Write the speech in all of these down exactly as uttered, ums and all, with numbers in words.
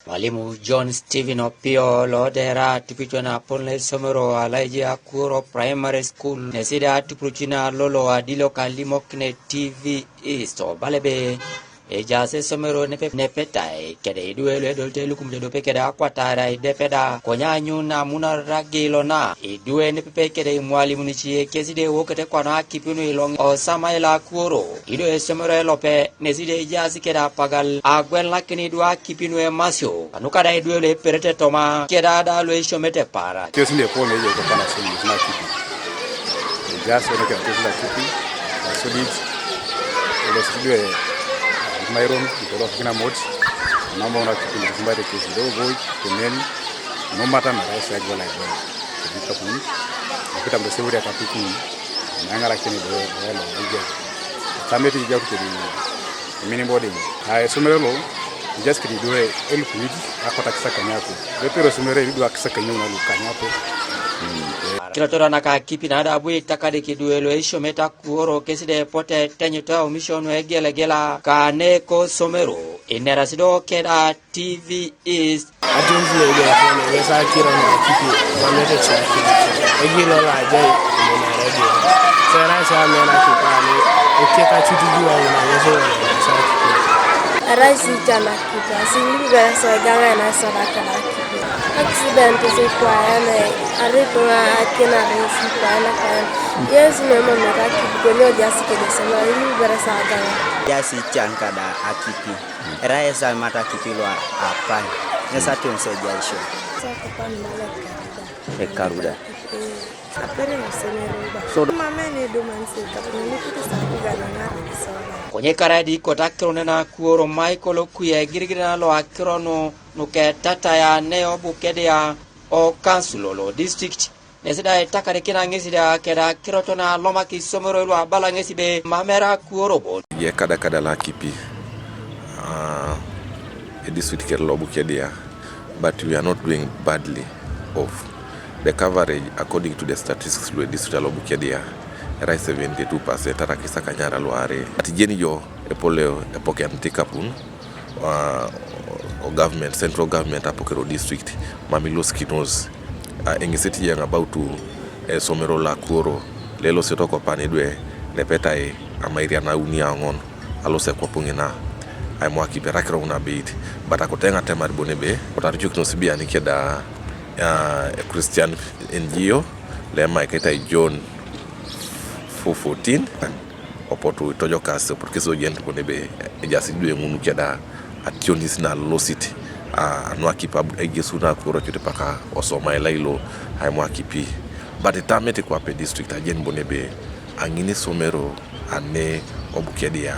Mwalimu John Stephen Opio lo dera atupicon apolon esomero alaiji Akuoro Primary School, nesi da atupurucina lolo adilo kalimokin TV East obala ebe ejaas esomero nepe-, nepetai kede idwe lu edolite lukumut ediope kede akwataar aidepe da, konye aanyun amunar ragi lona idwe nepepe kede imwalimun ice kesi da ewokete kwana akipi nu iloŋ osomai lo Akuoro. Ido esomero elope nesi da ejaas kede apagal agwelakin idwe akipi nu emasio kanuka da idwe lu eperete toma keda da lu esiomete paara. Kesi da epol ne ejai kopana sulumus na akipi. Ejaas ene kede kesi da akipi asodit elosit idwe mairon itolokakina mot. Namau na akipi ne kesi da kesi da oboi kenen. Numata merai sa egwela egwela. Kedi kapun. Akitam da sewuri akapikun. Naŋarakin do welo ejai. Tameti ijau kedi mini boarding. A esomero lo ejaas kedi do elukumit akoto akisakanyako. Bepero esomero idu akisakanyau na lukanyapo. Kilotora naka akipi na da abu itakadik idwe lu esiomete Akuoro kesi da epote tenyuta omision egelegela kane kosomero inerasi do keda TV East. Atunzi na ejai fone ŋes akiro na akipi mamete sa akipi. Egilo lo ajai imonare ejai. Sera sa mena kipani. Ekeka cuti juwa ina ŋes wala sa akipi. Erai si can akipi, asi libere so egaŋa ina soda keda akipi. Accident si kwayan, ari tuŋa akinar si kwayan kwayan. Yesu ne mamete akipi konyo jasi kede sema libere sa gaŋa. Jasi can kada akipi. Erai esamata akipi lo apan. Ŋes ationis ejaisio. Sa kapan mala karida. Ekaruda. Apere ŋusenero ba. So mama ne do man se kapuni ni kuti sa kuga na ŋar soda. Konye karadi kota akiro nena Akuoro Michael Okuya egirigirina lo akiro nu nuke tataya ne obukedia o kansulo lo district. Nesi da itakadikina ŋesi da keda akirot na alomaki isomero lu abala ŋesi be mamera Akuoro bon. Ye kada kada la akipi. Ah, a district kere lo Bukedea, but we are not doing badly of the coverage according to the statistics lo district lo Bukedea. Erai seventy-two percent ara kisakanyara lo are. But jeni jo epoleo epoken tikapun, ah, o government, central government apokero district, mami los kinos, ah, eŋiset yeŋ about, eh, esomero lo Akuoro, lelo seto kopan idwe, nepetai amairian auni aŋon, alosi akwap ŋina, aimwaki berakirau nabeit, but akote ŋatemar bon ebe, kotaricokinos biani keda, ah, Christian N G O, lemaiketai John four fourteen, opotu itojokas, opotu kesi ojenit bon ebe ejaas idwe ŋun keda ationis nalosit, a, anu akipi ab-, egesu na Akuoro cut paka osomai lailo aimwakipi. But itamete kwape district ajen bon ebe aŋin isomero ane Obukedia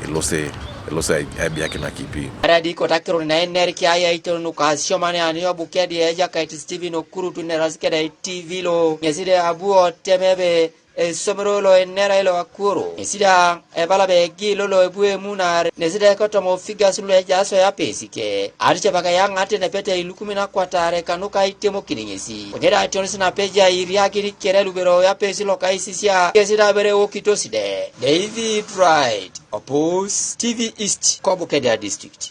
elose, elose ai-, aibiakin akipi. Aradi kotakironi na eneriki ayaitor nuka asiomani ane Obukedia Ejakait Stephen Okurut nerasi keda TV lo ŋesi de abu otem ebe esomero lo enera ilo Akuoro. Ŋesi da ebala be egi lolo ebu emunar, nesi da ekotomo figas lu ejaas oyapesi ke. Atice baka yaŋate nepete ilukumin akwatare kanuka itemokin ŋesi. Konye da ationis napeja iriakin kere lubero oyapesi loka isisia, kesi da bere ewokitos de. David Wright, Opus TV East, Kobukedia District.